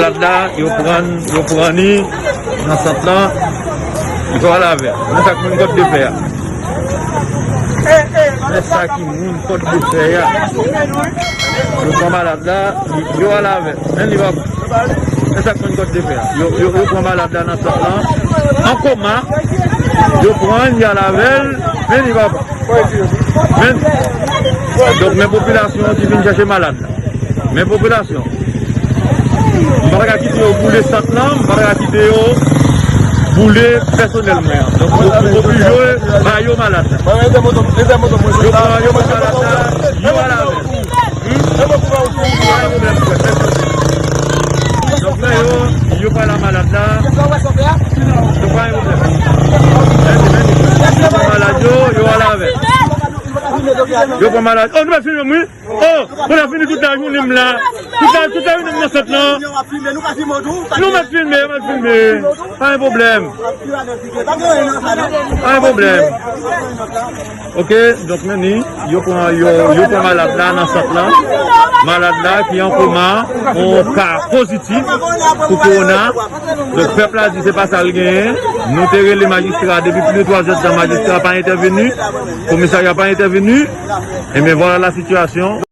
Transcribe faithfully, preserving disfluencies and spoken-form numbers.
Malad la, yo pran, yo pran li nan sant lan, yo al avè l. Men sa k moun kòt de fè a. Men sa ki moun kòt de fè a. Yo pran malad la, yo al avè l. Men li pa bon. Men sa k moun kòt de fè a. Yo, yo, yo pran malad la nan sant lan, an koma, yo pran l, y al avè l, men li pa bon. Men, donk, men popilasyon an ki vin chèche malad la. Men popilasyon. M pa ta ka kite yo boule sant lan, m pa ta ka kite yo boule pèsonèl mwen an. Donk, m, m oblije ba yo malad la. Yo pran, yo pran malad la, yo al avè l. Hmm? Donk, lè yo, yo pale a malad la, donk, pa gen pwoblèm. Yo pran malad yo, yo al avè l. Yo pran malad. Oh, nou pa filme m, wi. Oh, moun ap vini tout lajounen m la. Tout la, tout lajounen m nan sant lan. Nou mèt filme, mèt filme. Pa gen pwoblèm. Pa gen pwoblèm. Ok, donk, men ni, yo pran, yo, yo pran malad la nan sant lan. Malad la ki an koma, yon ka pozitif pou kowona. Donk, pèp la di se pa sa l genyen. Nou te rele majistra depi plis de twa zè tan, majistra pa entèveni. Komisarya pa entèveni. Ebyen, vwala la sitiyasyon.